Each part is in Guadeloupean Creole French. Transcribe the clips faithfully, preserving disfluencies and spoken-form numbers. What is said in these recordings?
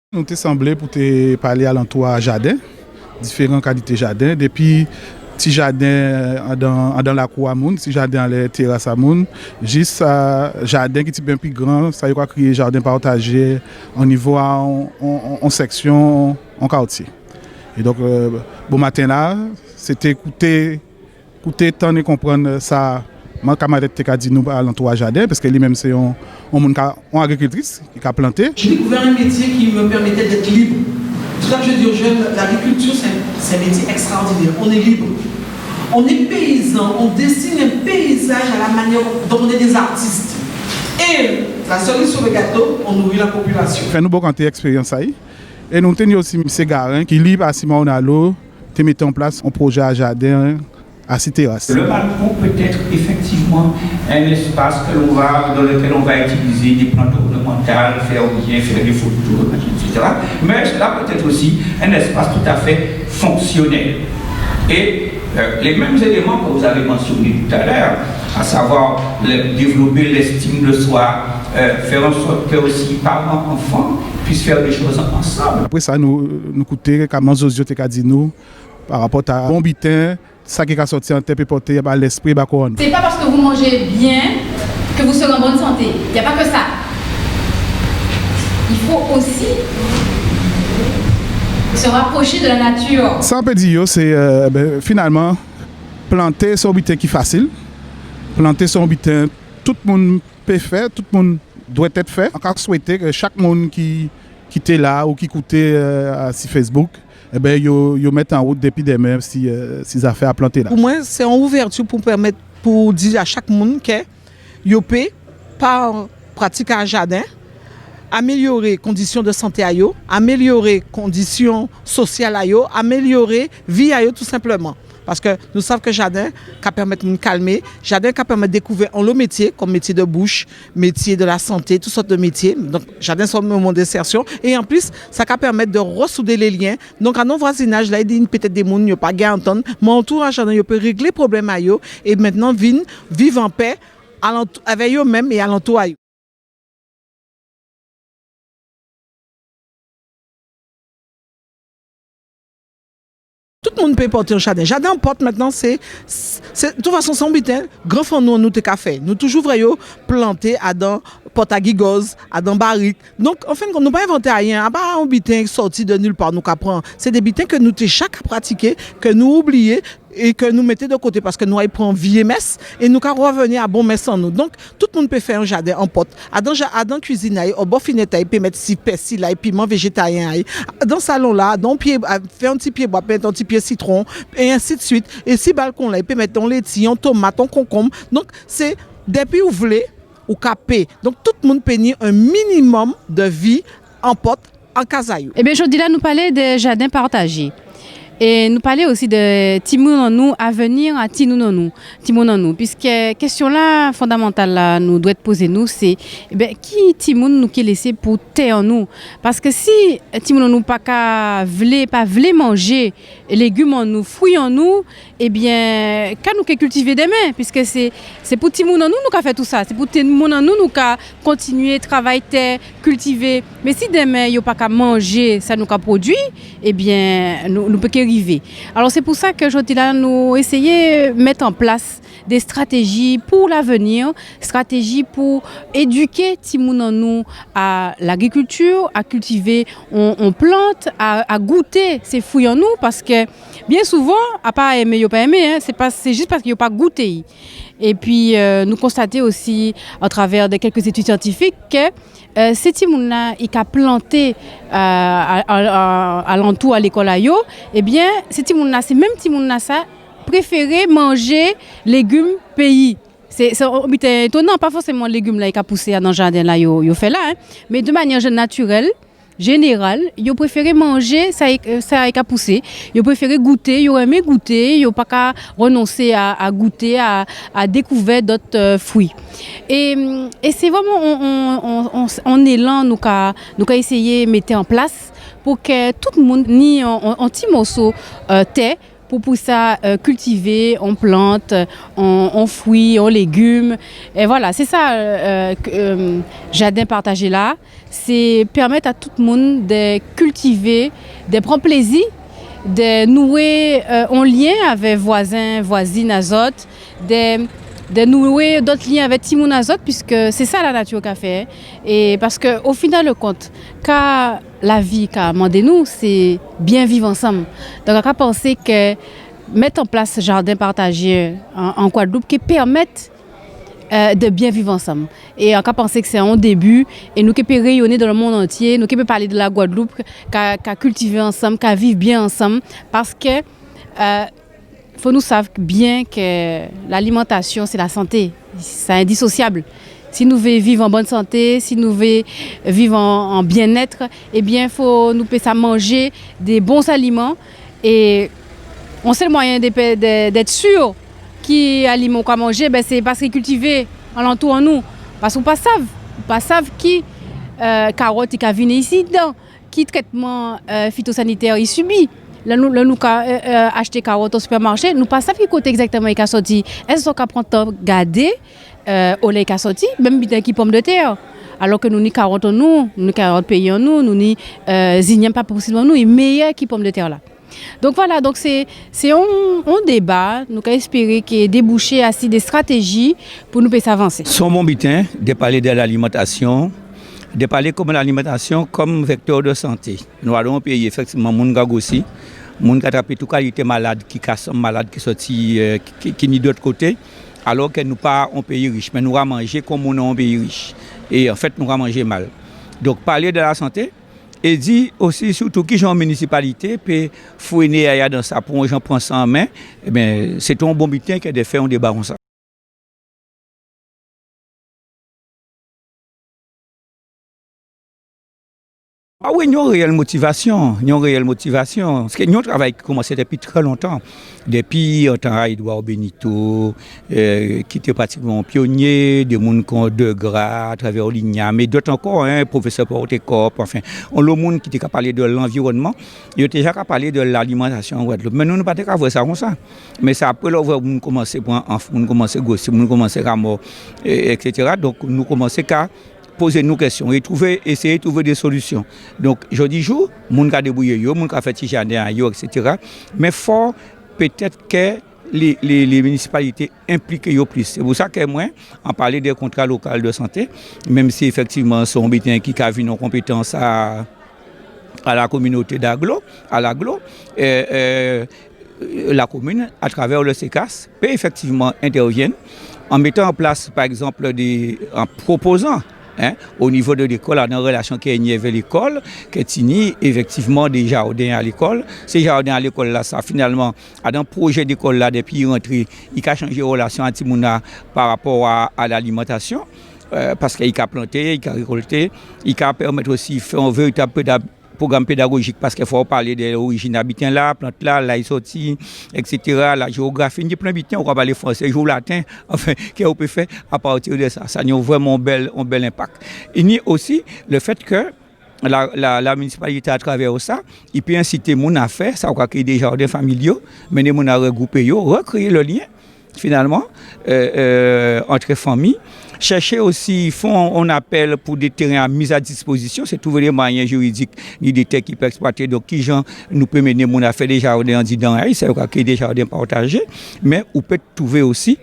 Nou té sanblé pou té palé alantou a jaden, diféran kalité jaden, dépi ti jaden andan, andan lakou a moun, ti jaden anlè téras a moun, jis a jaden ki ti byen pi gran, sa yo ka kriyé jaden pawtajé, an nivo a on, on, on, on sèksyon, on katyé. É donk, euh, bon maten-la, sé té kouté kouté, tann é konprann sa Man Kamarèt té ka di nou alantou a jaden, paskè li menm sé on, on moun ka, on agrikiltris ki ka planté. J'ai découvert un métier qui me permettait d'être libre. C'est pour ça que je dis aux jeunes, l'agriculture, c'est un, c'est un métier extraordinaire. On est libre. On est paysan, on dessine un paysage à la manière dont on est des artistes. Et la cerise sur le gâteau, on nourrit la population. Fè nou bokanté èkspéryans sa-y. É nou té ni osi misyé Garin, ki li, pa Simon Onalo, té mété an plas on pwojé a jaden asi téras. Le balcon peut être effectivement un espace que l'on va, dans lequel on va utiliser des plantes ornementales, faire bien, faire des photos, et cetera. Mais cela peut être aussi un espace tout à fait fonctionnel. Et, euh, les mêmes éléments que vous avez mentionnés tout à l'heure, à savoir le, développer l'estime de soi, euh, faire en sorte que aussi parents, enfants puissent faire des choses ensemble. Apré sa, nou, nou kouté kòman Zozyo té ka di nou pa rapò a bon biten, sa ki ka sòti an tè pé pòté ba lèspri, ba kò an nou. C'est pas parce que vous mangez bien que vous serez en bonne santé. Il n'y a pas que ça. Il faut aussi se rapprocher de la nature. Sa an pé di yo, sé, euh, ben, finalman, planté sé on biten ki fasil. Planté sé on biten tout moun pé fè, tout moun dwèt fè. An ka swété ke chak moun ki, ki té la ou ki kouté, euh, si Facebook, ében, yo, yo mèt an wout dépi dèmen, si, euh, si zafè a planté-la. Pou mwen, sé on ouvèti pou pèmèt, pou di a chak moun ke yo pé, pa pratik a jaden, amélyoré kondisyon de santé a yo, amélyoré kondisyon sosyal a yo, amélyoré vi a yo tou senpleman. Paskè nou sav ke jaden ka pèmèt moun kalmé, jaden ka pèmèt dékouvè onlo métyé, kòm métyé de bouch, métyé de la santé, tout sòt de métyé. Donk, jaden sé on moman d'ensèsyon. É an plis, sa ka pèmèt de rèsoudé lé lyen. Donk, adan vwazinaj-la, i di pétèt dé moun yo pa jen antann, mé antouraj jaden yo pé réglé pwoblèm a yo, é mentnan vin viv an pè alantou, avè yo menm é alantou a yo. Tout moun pé pòté on jaden. Jaden an pòt mentnan, sé, sé, tout fason, sé on biten gran fanm nou, nou té ka fè. Nou toujou vwè yo planté adan pòt a gigòz, adan barik. Donk, an fen d'kont, nou pa envanté ayen, a pa on biten sòti de nil pa nou ka pran. Sé dé biten ke nou té ja ka pratiké, ke nou oubliyé, é ke nou mété de koté paskè nou ay pran vyé mès, é nou ka rèvini a bon mès an nou. Donk, tout moun pé fè on jaden an pòt. Adan ja-, adan kwizin a-y, obò finèt a-y, pé mèt si pèsi la-y, piman véjétaryen a-y. Adan salon-la, adan on pyé, a, fè on ti pyébwa, pé mèt on ti pyé sitwon, é ensi de swit. É si balkon-la, i pé mèt on léti, on tomat, on konkonm. Donk, sé, dépi ou vlé, ou ka pé. Donk, tout moun pé ni on minimòm de vi an pòt, an kaz a yo. Ében, jòdi-la, nou palé de jaden pawtajé. É nou palé osi de timoun an nou, avni a timoun an nou, timoun an nou. Piskè kèsyon-la fondamantal la nou dwèt pozé nou, sé, ében, ki timoun nou ké lésé pou tè an nou? Paskè si timoun an nou pa ka vlé, pa vlé manjé légim an nou, fwi an nou, ében, ka nou ké kiltivé dèmen? Piskè sé, sé pou timoun an nou nou ka fè tou sa, sé pou timoun an nou nou ka kontinyé travay tè, kiltivé. Mé si dèmen yo pa ka manjé sa nou ka pwodui, ében, nou, nou pé ké rivé. Alò, sé pou sa ke jòdi-la, nou éséyé mèt an plas dé stratéji pou lavni, stratéji pou édiké timoun an nou a lagrikilti, a kiltivé on, on plant, a, a gouté sé fwi an nou, paskè byen souvan, a pa enmé yo pa enmé, en, sé pa, sé jis paskè yo pa gouté. Épi, euh, nou konstaté osi, atravè de kèlkè étid syantifik, ke, euh, sé timoun-la, i ka planté, euh, a, a, a, alantou a lékòl a yo, ében, sé timoun-la, sé menm timoun-lasa préféré manjé légim péyi. Sé, sé on biten étonan, pa fòséman légim-la i ka pousé adan jaden-la yo, yo fè la, en, mé de manyè jé-, natirèl, jénéral, yo préféré manjé sa i, sa i ka pousé, yo préféré gouté, yo enmé gouté, yo pa ka renonsé a, a gouté, a, a dékouvè dòt, euh, fwi. É, é sé vréman on, on, on, on, on élan nou ka, nou ka éséyé mété an plas pou ke tout moun ni on, on, on ti mòso, euh, tè, pou, pou sa, euh, kiltivé on plant, on, on fwi, on légim. É vwala, sé sa, euh, euh, jaden partajé-la. Sé pèmet a tout moun dè kiltivé, dè pran plézi, dè noué, euh, on lien avè vwazen, vwazin a zot, dè, dè noué dot lien avè timoun a zot, piske sé sa lanati ka fè. É paske, o final dè kont, ka lavi ka mandé nou, sé bien viv ansanm. Donk, an ka pansé ke mèt an plas jaden partajé an, an Gwadloup ké pèmet, euh, dè bien viv ansanm. É an ka pansé ke sé on débi, é nou ké pé réyoné dan lè monn antié, nou ké pé palé dè la Gwadloup, ka, ka kiltivé ansanm, ka viv bien ansanm, paske, euh, fo nou sav bien ke lalimantasion, sé lasanté. Sé endisosiab. Si nou vé viv an bòn santé, si nou vé viv an, an bien-être, ében, fo nou pé sa manjé dé bon aliman. É on sel mwayen dè pè-, dè, dèt sir ki aliman ou ka manjé, ben, sé pa sa ki kiltivé alantou an nou. Paske ou pa sav, ou pa sav ki, euh, kawot ki ka vini isidan, ki trètman, euh, fitosanitè i sibi. Lè nou, lè nou ka, euh, euh, achté kawot o sipèmaché, nou pa sav ki koté ekzaktèman i ka sòti. Es ou ka pran tan gadé, euh, ola i ka sòti, menm biten ki ponmdetè. Alò ke nou ni kawot an nou, nou ni kawot péyi an nou, nou ni, euh, zinyanm pa posib an nou, i méyè ki ponmdetè-la. Donk vwala, donk sé, sé on, on déba, nou ka espéré ke débouché asi dé stratéji pou nou pé sa vansé. Sé on bon biten dè palé dè lalimantasion, dè palé kòm lalimantasion kòm vèktè dè santé. Nou adan on péyi, éfektivman, moun ka gwosi, moun ka trapé tout kalité malad ki ka sanm malad ki sòti, euh, ki, ki, ki ni dot koté, alò ke nou pa on péyi rich, mé nou ka manjé kon moun on péyi rich. É anfet, nou ka manjé mal. Donk, palé dè lasanté, é di osi, sirtou, kijan on minisipalité pé founé aya dan sa pou on jan pran sa an men, ében, sé té on bon biten ke dè fè on déba kon sa. A wi, ni on réyel motivasion, ni on réyel motivasion. Paske ni on travay ki koumansé dépi trè lontan, dépi an tan a Édouard Benito, euh, ki té pratikman on pionié, dé moun kon Degras, atravè l'INIAM, é dot ankò, en, pwofésè Portecop, anfen, onlo moun ki té ka palé dè lanviwonnman, yo té ja ka palé dè lalimantasion an Gwadloup. Mé nou, nou pa té ka vwè sa kon sa. Mé sé apré lè ou vwè moun koumansé pran anf, moun koumansé gwosi, moun koumansé ka mò, é, etsétéra. Donk, nou koumansé ka pozé nou kestion é touvé, éséyé touvé dé solision. Donk, jòdi jou, moun ka débouyé yo, moun ka fè ti jaden a yo, etsétéra. Mé fo pétet ke lé, lé, lé minisipalité enpliké yo plis. Sé pou sa ke mwen, an palé dè kontra lokal dè santé, menm si éfektivman sé on biten ki ka vin on konpétans a, a la kominoté d'aglo, a l'aglo, euh, euh, lakomin, atravè le SECAS, pé éfektivman entèvini an métan an plas, pa egzanp, dé, an pwopozan, en, o nivo dè lékol, adan rèlasion ki ni avè lékol, ke tini éfektivman dé jaden a lékol. Sé jaden a lékol-la, sa, finalman, adan pwojé lékol-la, dépi i rantré, i ka chanjé rèlasion a timoun-la pa rapò a, a lalimantasion, euh, paske i ka planté, i ka rékolté, i ka pèmet osi fè on véritab péda-, pwogram pédagojik, paske fo ou palé dè lorijin a biten-la, plant-la, la i sòti, etsétéra, la jéografi, ni plen biten, ou ka palé fransé, jou laten, anfen, ke ou pé fè apati dè sa. Sa ni vréman on bel, on bel enpak. É ni osi lefet ke la, la, la minisipalité, atravè sa, i pé ensité moun a fè sa, ou ka kréyé dé jaden familial, mennen moun a règwoupé yo, rèkréyé le lien, finalman, euh, euh, ant fanmi. Chèché osi, fè on apel pou dé teren a miz a dispozision, sé touvé dé mwayen jiridik, ni dé tè ki pé eksplwaté. Donk, kijan nou pé mennen moun a fè dé jaden andidan a yo, sa yo ka kréyé dé jaden partajé, mé ou pé touvé osi,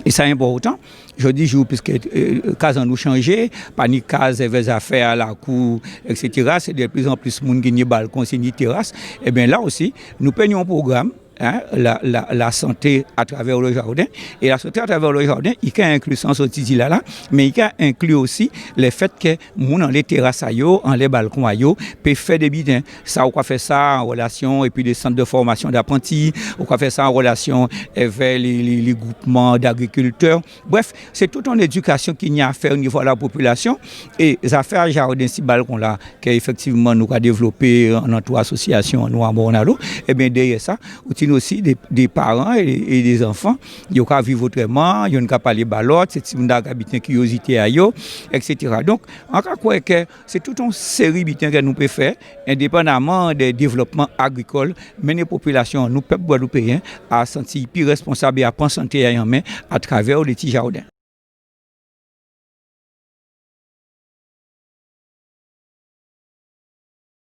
é sa enpòtan, jòdi jou, piske, euh, kaz an nou chanjé, pa ni kaz èvè zafè a lakou, etsétéra, sé dè plis an plis moun ki ni balkon, ki ni téras. Ében, la osi, nou pé ni on pwogram, en, la, la, la santé atravè le jaden. É la santé atravè le jaden, i ka enkli sa an sòti di la la, mé i ka enkli osi lefet ke moun anlè téras a yo, anlè balkon a yo, pé fè dé biten. Sa, ou ka fè sa an rèlasion épi dé sant dè fòmasion d'apranti, ou ka fè sa an rèlasion èvè lé, lé, lé gwoupman d'agrikiltè. Bref, sé tout on édikasion ki ni a fè o nivo a la popilasion. É zafè a jaden si balkon-la, ke éfektivman nou ka dévlopé an, an tou asosiasion an nou a Mònalo, ében, dèyè sa, ou Ni osi dé, dé paran é, é dé zanfan, yo ka viv otrèman, yonn ka palé ba lòt, sé timoun-la ka biten kiryozité a yo, et cetera. Donk, an ka kwè kè sé tout on séri biten kè nou pé fè, endépandaman dè dévlopman agrikòl, mennen popilasyon an nou, pèp gwadloupéyen, a santi'y pi rèsponsab é a pran santé a'y an men atravè dé ti jaden.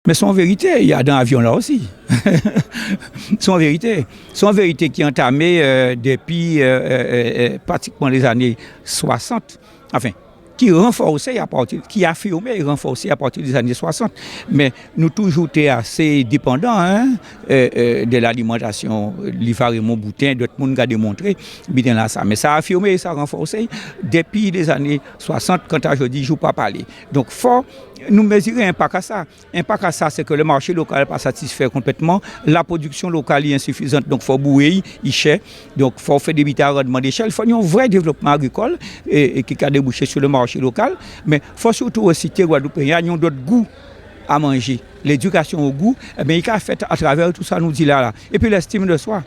Mé sé on vérité, i adan avyon-la osi. Sé on vérité. Sé on vérité ki antamé, euh, dépi, euh, euh, euh, euh, pratikman lé zanné swasant. Anfen, ki ranfòsé apati, ki afirmé é ranfòsé apati dé zanné swasant. Mé nou toujou té asé dépandan, en, euh, euh, dè lalimantasyon Liva Raymond Boutin, dòt moun ka démontré biten-lasa. Mé sa afirmé, sa ranfòsé dépi lé zanné swasant, kanta jòdi jou pa palé. Donk, fò nou mèziré enpak a sa. Enpak a sa, sé kè lè maché lokal pa satisfè konplètman, la pwodiksyon lokal i ensifizan, donk fò bouwé'y, i chè. Donk, fò fè dé biten a randman d'échèl, fò ni on vré dévlopman agrikòl, é, é ki ka débouché sou lè maché lokal. Mé fò sitou osi kè Gwadloupéyen ni on dòt gou a manjé. Lédikasyon o gou, ében, i ka fèt atravè tou sa nou di la, la. Épi lèstim dè swa.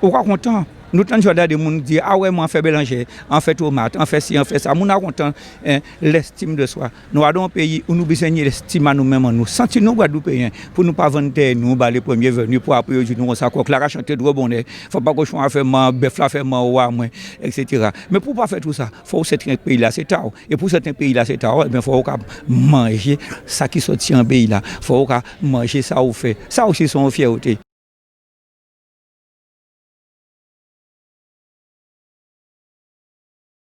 Ou ka kontan. Nou tann jòdla dé moun di, a wè, mwen, an fè bélanjè, an fè tomat, an fè si, an fè sa. Moun-la kontan, en, lèstim dè swa. Nou adan on péyi oti nou bizwen ni lèstim a nou menm an nou. Santi nou Gwadloupéyen, pou nou pa vann tè nou ba lè prèmyé vini, pou apré yo di nou konsa, kòk-la ka chanté two bonnè, fò pa kochon-la fè mò, bèf-la fè mò owa mwen, et cetera. Mé pou pa fè tou sa, fò ou sèten péyi-la sé ta'w. É pou sèten péyi-la sé ta'w, ében, fò ou ka manjé sa ki sòti an péyi-la. Fò ou ka manjé sa ou fè. Sa osi sé on fyèté.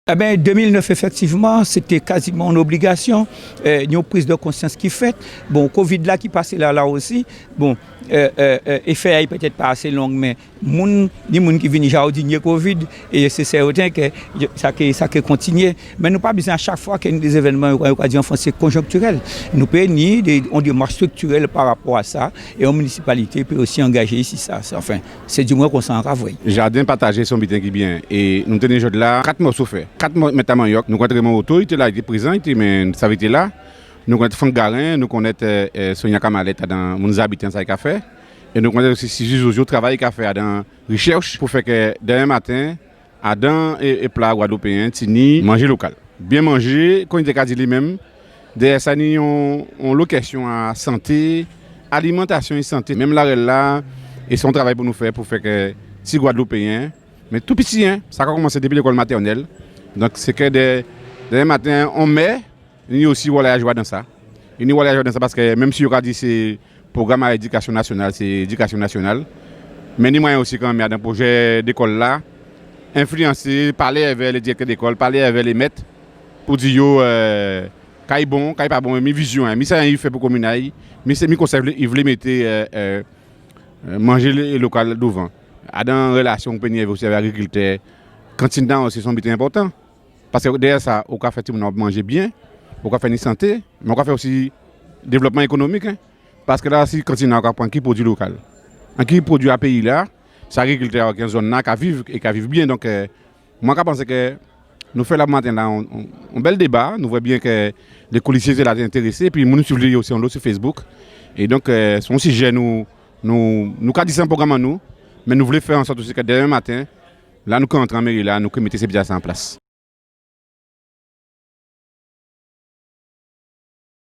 Ében, dé mil nèf, éfèktivman, sé té kaziman on obligasyon, euh, on priz dè konsyans ki fèt. Bon, kovid-la ki pasé la, la osi, bon, euh, euh, euh, éfè a'y pétèt pa asé long, mé moun, ni moun ki vini jadinyé kovid, é sé sèten kè sa ké, sa ké kontinyé. Mé nou pa bizwen a chak fwa kè ni dé évènman, yo, yo ka di an fransé, konjonktirèl. Nou pé ni dé, on démach striktirèl pa rapò a sa, é on minisipalité pé osi angajé isi sa, sa, anfen, sé di mwen konsa an ka vwè'y. Jaden patajé sé on biten ki byen. É nou té ni jòdla kat mòso fè, kat mò-, mèt a manyòk. Nou konnèt Raymond Otto, i té la, i té prézan, i té, mé sa vité la. Nou konnèt Franck Garin, nou konnèt, euh, euh, Sonia Kamalette, adan moun Zabitan sa i ka fè. É nou konnèt osi Sizi Jojo, travay i ka fè adan rechèch pou fè kè dèmen maten, adan é, é pla gwadloupéyen, tini manjé lokal. Byen manjé, kon i té ka di li menm, dèyè sa ni on, on lòt kèsyon a santé, alimantasyon é santé. Menm larèl-la, é sé on travay pou nou fè, pou fè kè ti gwadloupéyen, mé tou piti, en, sa ka koumansé dépi lékòl matènèl. Donk, sé kè dè, dèmen maten, on mè, ni osi wòl a jwé adan sa. Ni wòl a jwé adan sa paskè menm si yo ka di sé pwogram a édikasyon nasyonal, sé édikasyon nasyonal. Mé ni mwayen osi kanmenm adan pwojé lékòl-la, enfliyansé, palé avè lé dirèktè lékòl, palé avè lé mèt, pou di yo, euh, ka i bon, ka i pa bon, mi vizyon, en, mi sa i fè pou komin a'y, mi sé, mi konsa i vlé, i vlé mété, euh, euh, euh, manjé lé-, lokal douvan. Adan rélasyon ou pé ni osi avè agrikiltè, kantin-la osi sé on biten enpòtan. Paskè dèyè sa, ou ka fè timoun a'w manjé byen, ou ka fè ni santé, mé ou ka fè osi dévlopman ékonomik, en. Paskè la, si kantin-la, ou ka pran ki pwodui lokal, an ki pwodui a péyi-la, sé agrikiltè-la ki an zòn-la ka viv, é ka viv byen. Donk, euh, mwen ka pansé kè nou fè la maten-la on, on, on bèl déba, nou vwè byen kè lé kolisyé té la té entérésé, épi moun swiv li osi anlo si Facebook. É donk, euh, sé on sijé nou, nou, nou ka di sé an pwogram an nou, mé nou vlé fè an sòt osi kè dèmen maten, la nou ké antré an méri-la, nou ké mété sé biten-lasa an plas.